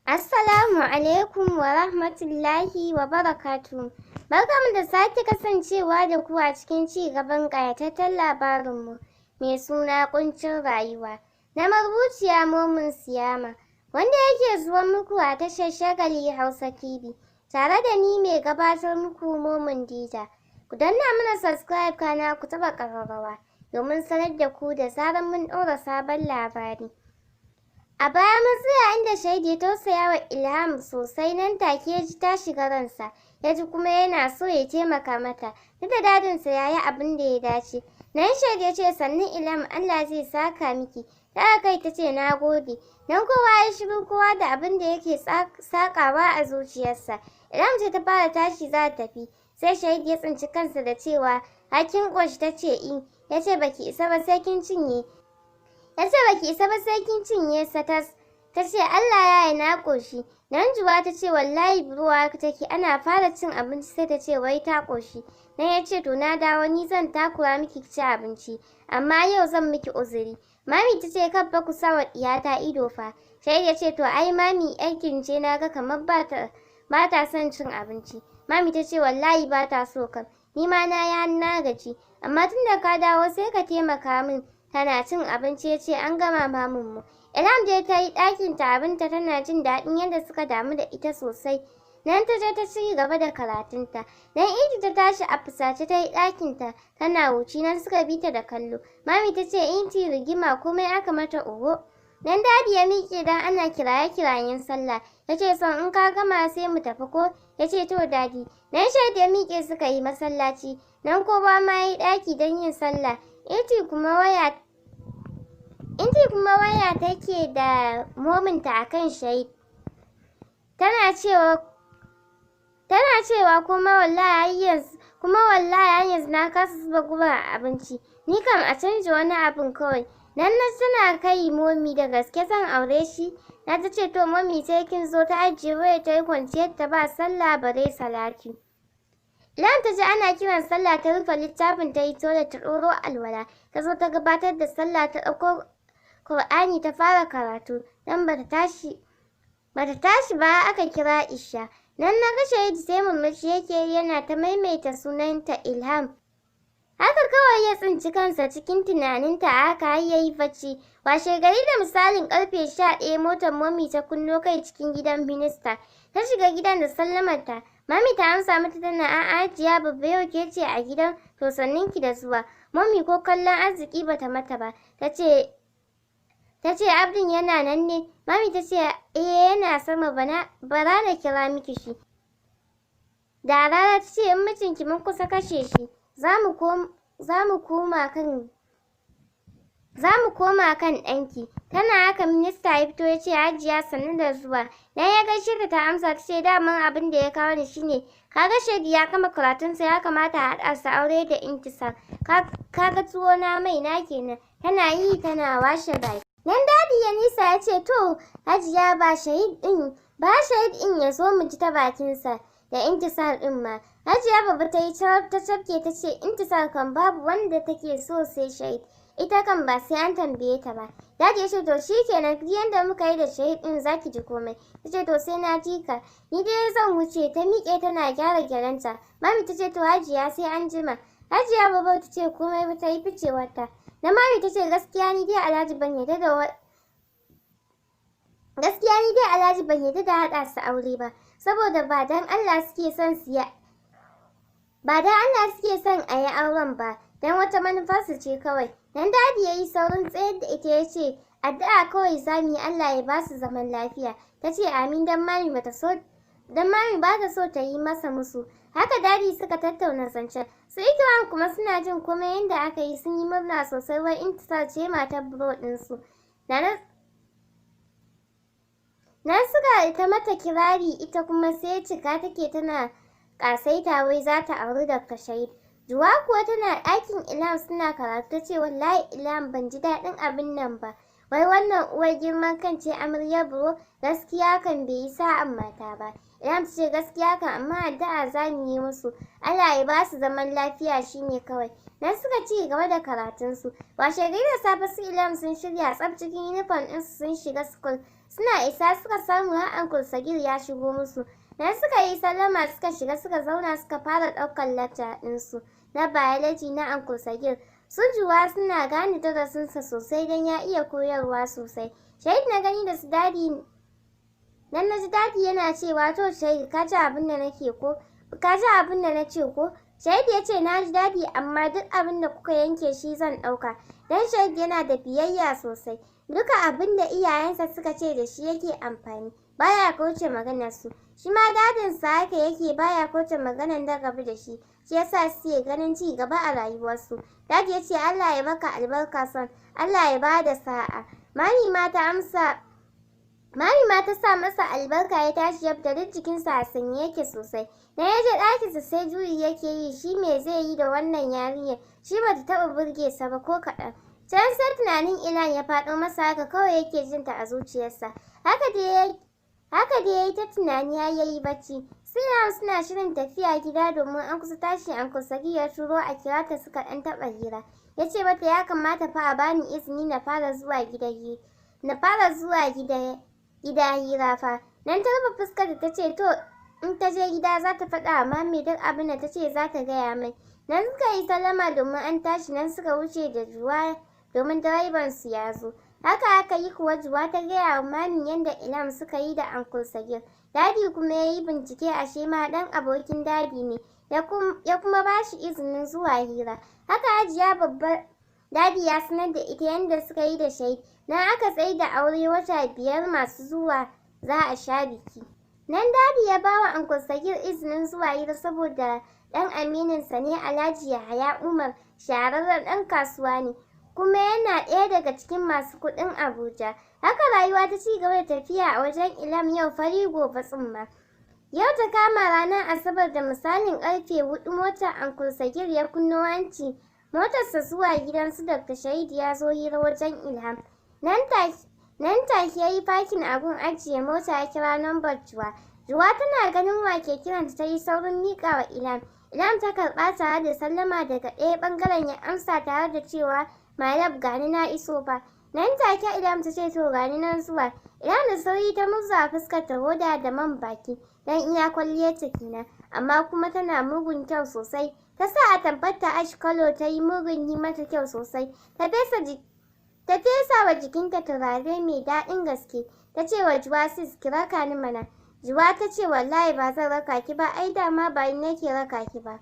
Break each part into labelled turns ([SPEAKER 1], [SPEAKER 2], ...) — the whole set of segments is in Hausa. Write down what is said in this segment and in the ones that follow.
[SPEAKER 1] Assalamu alaikum wa rahmatullahi wa barakatuhu. Barkanmu da sake kasancewa da ku a cikin ci gaban ƙayataccen labarinmu mai suna ƙuncin rayuwa na marubuciya Momin Siyama, wanda yake zuwa muku a tashar Shagali Hausa TV, tare da ni mai gabatar muku, Momin Dija. Ku danna mana subscribe, kana ku taɓa ƙararrawa domin sanar da ku da zarar mun ɗora sabon labari. A baya mun tsaya inda Shahid ya tausaya wa Ilham sosai, nan take ya ji ta shiga ransa, ya ji kuma yana so ya taimaka mata, duk da dadinsa ya yi abin da ya dace. Nan Shahid ya ce, "Sannu Ilham, Allah zai saka miki." Ta kai ta ce, "Na gode." Nan kowa ya shiru, kowa da abin da yake sakawa a zuciyarsa. Ilham ce ta fara tashi za ta tafi. Sai Shahid ya tsinci kansa da cewa, "Har kin ƙoshi?" Ta ce, "I." Ya ce, "Baki isa ba sai kin cinye." Ya ce, "Baki isa ba sai kin cinye satas." Ta ce, "Allah ya yi, na ƙoshi." Nan Juwa ta ce, "Wallahi buruwa take, ana fara cin abinci sai ta ce wai ta ƙoshi." Nan ya ce, "To, na dawo, ni zan takura miki ki ci abinci, amma yau zan miki uzuri." Mami ta ce, "Kar fa ku sa wa ɗiyata ido fa." Shahid ya ce, "To ai mami aikin ce, na ga kamar ba ta son cin abinci." Mami ta ce, "Wallahi ba ta so kam. Ni ma na yi har na gaji. Amma tun da ka dawo sai ka taimaka min. Tana cin abinci." Ya ce, "An gama maminmu." Ilham dai ta yi ɗakinta abinta, tana jin daɗin yadda suka damu da ita sosai. Nan ta je ta ci gaba da karatunta. Nan Inti ta tashi a fusace ta yi ɗakinta tana wuci, nan suka bi ta da kallo. Mami ta ce, "Inti rigima, komai aka mata oho." Nan Daddy ya miƙe dan ana kiraye-kirayen sallah. Ya ce, "Son, in ka gama sai mu tafi ko?" Ya ce, "To Daddy." Nan Shahid ya miƙe suka yi masallaci. Nan kowa ma ya yi ɗaki don yin sallah. Inti kuma waya take da mominta akan Shahid. Tana cewa kuma wallahi har yanzu na kasa zuba guba a abinci. Ni kam a canja wani abun kawai. Nan na tana kai, "Momi, da gaske zan aure shi?" Na ta ce, "To momi, sai kin zo." Ta ajiye wayar ta yi kwanciyar ta, ba sallah bare salati. Ilham ta ji ana kiran sallah, ta rufe littafin, ta yi toilet, ta ɗoro alwala. Ta zo ta gabatar da sallah, ta ɗauko Kur'ani ta fara karatu. Dan bata tashi ba aka kira Isha. Nan na ga Shahid sai murmushi yake yana ta maimaita sunanta Ilham. Haka kawai ya tsinci kansa cikin tunaninta, haka har ya yi bacci. Washe gari da misalin karfe 11 motar Momi ta kunno kai cikin gidan minista. Ta shiga gidan da sallamarta. Mami ta amsa mata tana, "A'a, Hajiya Babba, yau ke ce a gidan? To ki da zuwa." Momi ko kallon arziki bata mata ba. Ta ce, "Abdin yana nan ne?" Mami ta ce, "Eh, yana sama, bana bara na kira miki shi." Da rana ta ce, "In mijinki mun kusa kashe shi. Za mu koma kan ɗanki." Tana haka minista ya fito ya ce, "Hajiya, sannu da zuwa." Dan ya gaishe ta, ta amsa, ta ce, "Daman abin da ya kawo ni shine, kaga Shahid ya gama karatunsa, ya kamata a haɗa su aure da Intisar. Kaga tuwo na mai na kenan." Tana yi tana washe baki. Nan Daddy ya nisa ya ce, "To Hajiya, ba Shahid ɗin ya zo mu ji ta bakinsa da Intisar ɗin ma." Hajiya Babba ta yi ta cafke ta ce, "Intisar kan babu wanda take so sai Shahid. Ita kan ba sai an tambaye ta ba." Daddy ya ce, "To shikenan, duk yanda muka yi da Shahid ɗin zaki ji komai." Ta ce, "To sai na ji ka. Ni dai zan wuce." Ta miƙe tana gyara gyalenta. Mami ta ce, "To Hajiya, sai an jima." Hajiya Babba ta ce komai ba, ta yi ficewarta. Na Mami ta ce, "Gaskiya ni dai Alhaji ban yarda da haɗa su aure ba, saboda ba dan Allah suke son a yi auren ba, dan wata manufarsu ce kawai." Dan Daddy ya yi saurin tsayar da ita ya ce, "Addu'a kawai za mu yi, Allah ya ba su zaman lafiya." Ta ce, "Amin," dan mami ba ta so ta yi masa musu. Haka Daddy suka tattauna zancen. Su Ikram kuma suna jin komai yanda aka yi, sun yi murna sosai, wai Intisar ce matar bro ɗinsu. Nana na suka ta mata kirari, ita kuma sai cika take tana ƙasaita, wai za ta auri Dr. Shahid. Juwa kuwa tana ɗakin Ilham suna karatu, ta ce, "Wallahi Ilham, ban ji daɗin abin nan ba. Wai wannan uwar girman kan ce amaryar bro? Gaskiya kan bai yi sa'an mata ba." Ilham ta ce, "Gaskiya kan, amma addu'a za mu yi musu. Allah ya ba su zaman lafiya, shine kawai." Nan suka ci gaba da karatunsu. Washe gari da safe su Ilham sun shirya tsaf cikin uniform ɗinsu sun shiga school. Suna isa suka samu har Uncle Sagir ya shigo musu. Nan suka yi sallama, suka shiga, suka zauna, suka fara ɗaukar lecture ɗinsu na biology na Uncle Sagir. Su Juwa suna gane darasinsa sosai don ya iya koyarwa sosai. Shahid na gani da su Daddy. Nan na ji Daddy yana cewa, "To Shahid, ka ji abin da nake ko? Ka ji abin da na ce ko?" Shahid ya ce, "Na ji Daddy, amma duk abin da kuka yanke shi zan ɗauka." Dan Shahid yana da biyayya sosai. Duka abin da iyayensa suka ce da shi yake amfani. Baya kauce maganar su. Shi ma daddynsa haka yake, baya kauce maganar da gaba da shi. Shi yasa suke ganin ci gaba a rayuwarsu. Daddy ya ce, "Allah ya maka albarka, son. Allah ya bada sa'a." Mami ma ta amsa. Mami ma ta sa masa albarka, ya tashi ya fita, duk jikinsa a sanye yake sosai. Na ya je ɗakinsa sai juyi yake yi, shi me zai yi da wannan yarinyar? Shi bata taɓa burge sa ba ko kaɗan. Can sai tunanin Ilan ya faɗo masa, haka kawai yake jin ta a zuciyarsa. Haka dai yayi ta tunani har yayi bacci. Suna suna shirin tafiya gida domin an kusa tashi, Uncle Sagir ya turo a kira ta, suka ɗan taɓa hira. Ya ce mata, "Ya kamata fa a bani izini na fara zuwa gida hira fa." Nan ta rufe fuskar ta ce to in ta je gida za ta faɗa wa Mami duk abin da ta ce za ta gaya mai. Nan suka yi sallama domin an tashi, nan suka wuce da Juwa domin direban su ya zo. Haka aka yi kuwa, Juwa ta gaya wa Mami yadda Ilham suka yi da Uncle Sagir. Daddy kuma ya yi bincike, ashe ma ɗan abokin Daddy ne. Ya kuma ba shi izinin zuwa hira. Haka Hajiya Babba Daddy ya sanar da ita yadda suka yi da Shahid. Nan aka tsaida aure, wata 5 masu zuwa za a sha biki. Nan Daddy ya ba wa Uncle Sagir izinin zuwa hira saboda ɗan amininsa ne, Alhaji Yahaya Umar, shahararren ɗan kasuwa ne, kuma yana ɗaya daga cikin masu kuɗin Abuja. Haka rayuwa ta ci gaba da tafiya a wajen Ilham, yau fari gobe tsumma. Yau ta kama ranar Asabar, da misalin ƙarfe 4, motar Uncle Sagir ya kunno hanci motarsa zuwa gidan su Dr. Shahid, ya zo hira wajen Ilham. Nan take ya yi fakin a gun ajiye mota, ya kira lambar Juwa. Juwa tana ganin wa ke kiranta ta yi saurin miƙa wa Ilham. Ilham ta karɓa tare da sallama, daga ɗaya ɓangaren ya amsa tare da cewa, "My love, gani na iso fa." Nan take Ilham ta ce, "To gani nan zuwa." Ilham da sauri ta murza fuskar ta hoda da man baki dan iya kwalliyarta kenan, amma kuma tana mugun kyau sosai. Ta sa atamfarta ash color, ta yi mugun yi mata kyau sosai. Ta fesa wa jikinta turare mai daɗin gaske. Ta ce wa Juwa, "Sis, ki raka ni mana." Juwa ta ce, "Wallahi ba zan raka ki ba, ai dama ba ni nake raka ki ba."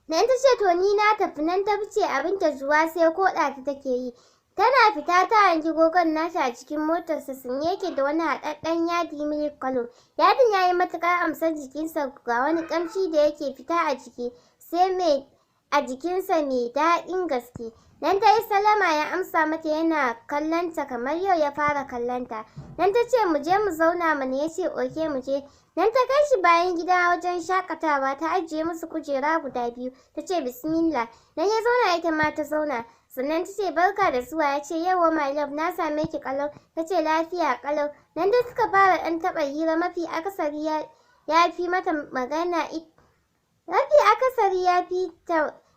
[SPEAKER 1] Nan ta ce, "To ni na tafi." Nan ta fice abinta, Juwa sai koɗa ta take yi. Tana fita ta hangi gogon nata a cikin motarsa, sanye yake da wani haɗaɗɗen yadi milk color. Yadin ya yi matuƙar amsar jikinsa, ga wani ƙamshi da yake fita a jiki sai mai a jikinsa mai daɗin gaske. Nan ta yi sallama, ya amsa mata yana kallonta kamar yau ya fara kallonta. Nan ta ce, "Mu je mu zauna mana." Ya ce, "Okay, mu je." Nan ta kai shi bayan gida wajen shakatawa, ta ajiye musu kujera guda biyu. Ta ce, "Bismillah." Nan ya zauna, ita ma ta zauna. Sannan ta ce, "Barka da zuwa." Ya ce, "Yauwa my love, na same ki ƙalau?" Ta ce, "Lafiya ƙalau." Nan dai suka fara ɗan taɓa hira, mafi akasari ya fi mata magana, mafi akasari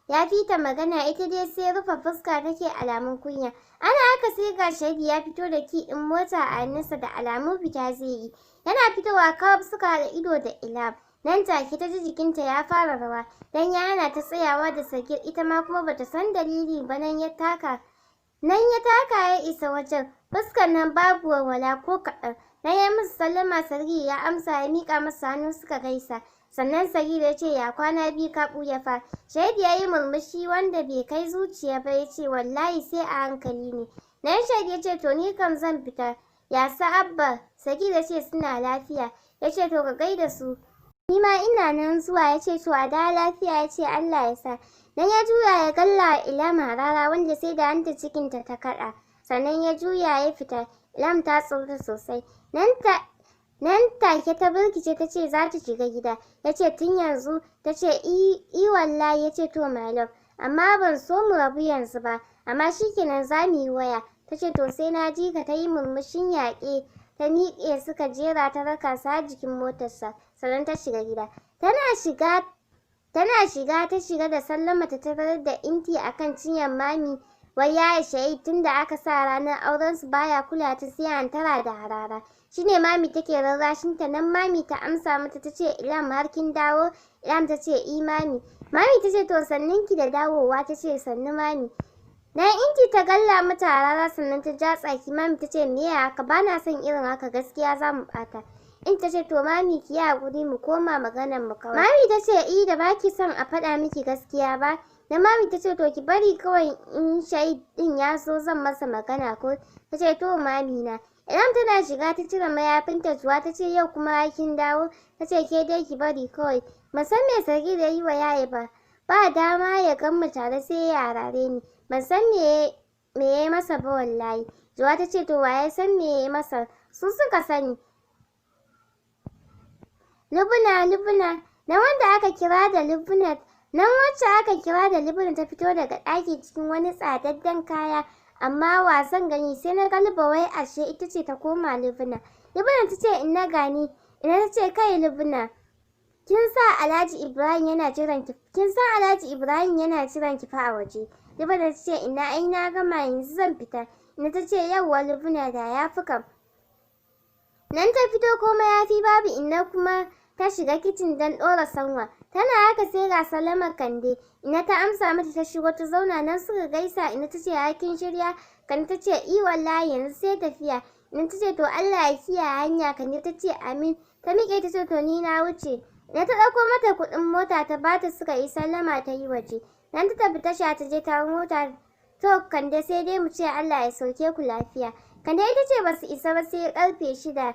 [SPEAKER 1] ya fi ta magana, ita dai sai rufe fuska take alamun kunya. Ana haka sai ga Shahid ya fito da key ɗin mota a hannunsa, da alamun fita zai yi. Yana fitowa kawai suka haɗa ido da Ilham. Nan take ta ji jikinta ya fara rawa, dan ya hana ta tsayawa da Sagir, ita ma kuma bata san dalili ba. Nan ya taka ya isa wajen, fuskar nan babu walwala ko kaɗan. Nan ya musu sallama, Sagir ya amsa, ya miƙa masa hannu suka gaisa. Sannan Sagir ya ce, "Ya kwana biyu ka ɓuya fa?" Shahid ya yi murmushi wanda bai kai zuciya ba, ya ce, "Wallahi sai a hankali ne." Nan Shahid ya ce, "To ni kam zan fita. Ya sa Abba?" Sagir ya ce, "Suna lafiya." Ya ce, "To ka gaida su. Ni ma ina nan zuwa." Ya ce, "To a dawo lafiya." Ya ce, "Allah ya sa." Nan ya juya ya galla Ilham harara wanda sai da hanta cikinta ta kaɗa. Sannan ya juya ya fita. Ilham ta tsorata sosai. Nan take ta birkice ta ce za ta shiga gida. Ya ce, "Tun yanzu?" Ta ce, "I wallahi." Ya ce, "To my love, amma ban so mu rabu yanzu ba. Amma shikenan, za mu yi waya." Ta ce, "To sai na ji ka." Ta yi murmushin yaƙe. Ta miƙe suka jera, ta raka sa har jikin motarsa. Sannan ta shiga gida. Tana shiga ta shiga da sallama, ta tarar da Inti a kan cinyar Mami. Wai yaya Shahid tunda aka sa ranar auren su baya kula ta sai hantara da harara. Shine mami take rarrashin ta. Nan mami ta amsa mata tace, "Ilham, har kin dawo?" Ilham tace, "I mami." Mami tace, "To sannin ki da dawowa." Tace, "Sannu mami." Nan Inti ta galla mata harara, sannan ta ja tsaki. Mami tace, "Me haka? Bana son irin haka, gaskiya za mu ɓata." Inti tace, "To mami, ki yi haƙuri, mu koma maganar mu kawai." Mami tace, "I da baki son a faɗa miki gaskiya ba." Na mami tace, "To ki bari kawai, in Shahid din ya zo zan masa magana ko." Tace, "To mami na." Ilham tana shiga ta cire mayafinta. Juwa tace, "Yau kuma kin dawo?" Tace, "Ke dai ki bari kawai. Ban san me Sagir ya yi wa yaya ba. Ba dama ya gan mu tare sai ya harare ni. Ban san me ya masa ba wallahi." Juwa tace, "To wa ya san me ya masa? Su suka sani." Lubuna, Lubuna, na wanda aka kira da Lubuna. Nan wacce aka kira da Lubuna ta fito daga ɗaki cikin wani tsadadden kaya. Amma wa zan gani sai na ga Luba, wai ashe ita ce ta koma Lubuna. Lubuna ta ce, "Inna, gani." Inna ta ce, "Kai Lubuna, kin sa Alhaji Ibrahim yana jiran ki, kin san Alhaji Ibrahim yana jiran ki fa a waje." Lubuna ta ce, "Inna, ai na gama, yanzu zan fita." Inna ta ce, "Yauwa Lubuna, da ya fi kam." Nan ta fito ko mayafi babu. Inna kuma ta shiga kicin don ɗora sanwa. Tana haka sai ga sallamar Kande. Inna ta amsa mata, ta shigo ta zauna, nan suka gaisa. Inna ta ce, "Har kin shirya?" Kande ta ce, "I wallahi, yanzu sai tafiya." Inna ta ce, "To Allah ya kiyaye hanya." Kande ta ce, "Amin." Ta miƙe ta ce, "To ni na wuce." Inna ta ɗauko mata kuɗin mota ta bata, suka yi sallama ta yi waje. Nan ta tafi tasha ta je ta mota. "To Kande, sai dai mu ce Allah ya sauke ku lafiya." Kande ita ce basu isa ba sai karfe 6.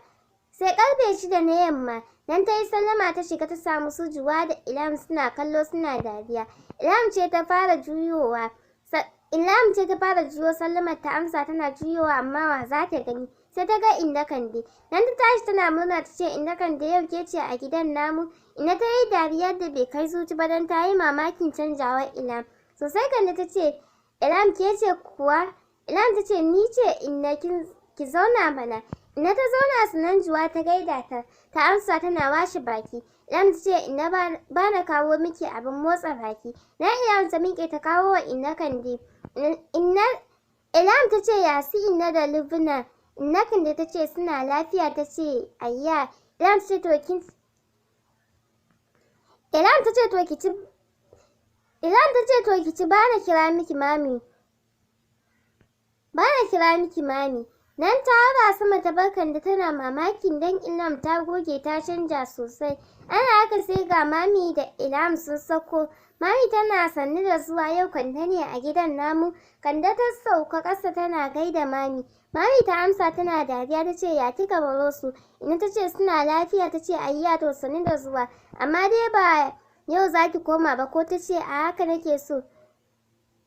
[SPEAKER 1] Sai karfe 6 na yamma. Nan ta yi sallama ta shiga, ta samu su Juwa da Ilham suna kallo suna dariya. Ilham ce ta fara juyowa. Ilham ce ta fara juyo sallamar ta amsa, tana juyowa amma wa za ta gani? Sai ta ga Inna Kande. Nan ta tashi tana murna ta ce, "Inna Kande, yau ke ce a gidan namu?" Inna ta yi dariyar da bai kai zuci ba don ta yi mamakin canjawar Ilham. Sosai. Kande ta ce, "Ilham, ke ce kuwa?" Ilham ta ce, "Ni ce Inna, ki zauna mana." Inna ta zauna, sannan Juwa ta gaida ta, ta amsa tana washe baki. Ilham ta ce, "Inna, ba na kawo miki abin motsa baki." Na Ilham ta miƙe ta kawo wa Inna Kande. Inna Ilham ta ce, "Ya su Inna da Lubuna?" Inna Kande ta ce, "Suna lafiya." Ta ce, "Ayya." Ilham ta ce, "To kin Ilham ta ce to ki ci Ilham ta ce, "To ki ci, bana kira miki mami. Bana kira miki mami." Nan ta haura sama ta bar Kande tana mamakin dan Ilham ta goge ta canja sosai. Ana haka sai ga mami da Ilham sun sauko. Mami tana, "Sannu da zuwa, yau Kande ne a gidan namu." Kande ta sauka ƙasa tana gaida mami. Mami ta amsa tana dariya ta ce, "Ya kika baro su?" Inna ta ce, "Suna lafiya." Ta ce, "Ayya, to sannu da zuwa. Amma dai ba yau za ki koma ba ko?" Ta ce, "A haka nake so."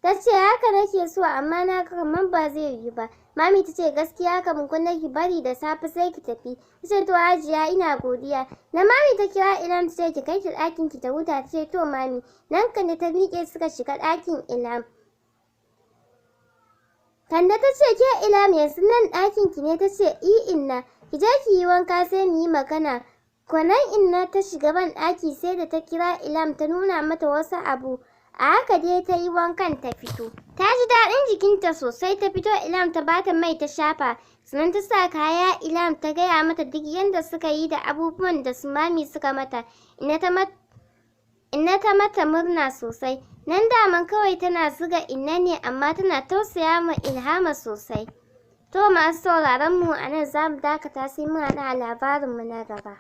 [SPEAKER 1] Ta ce, "Haka nake so, amma na ga kamar ba zai yiwu ba." Mami ta ce, "Gaskiya kam, gwanda ki bari da safe sai ki tafi." Ta ce, "To Hajiya, ina godiya." Na mami ta kira Ilham ta ce, "Ki kai ki ɗakin ki ta huta." Ta ce, "To mami." Nan Kande ta miƙe suka shiga ɗakin Ilham. Kande ta ce, "Ke Ilham, yanzu nan ɗakin ki ne?" Ta ce, "I inna, ki je ki yi wanka sai mu yi magana." Kwanan inna ta shiga ban ɗaki sai da ta kira Ilham ta nuna mata wasu abu. A haka dai ta yi wankan ta fito. Ta ji daɗin jikinta sosai ta fito. Ilham ta bata mai ta shafa. Sannan ta sa kaya. Ilham ta gaya mata duk yadda suka yi da abubuwan da su mami suka mata. Inna ta mata murna sosai. Nan daman kawai tana zuga Inna ne, amma tana tausaya ma Ilhama sosai. To masu sauraron mu, a nan za mu dakata, sai mun haɗu a labarinmu na gaba.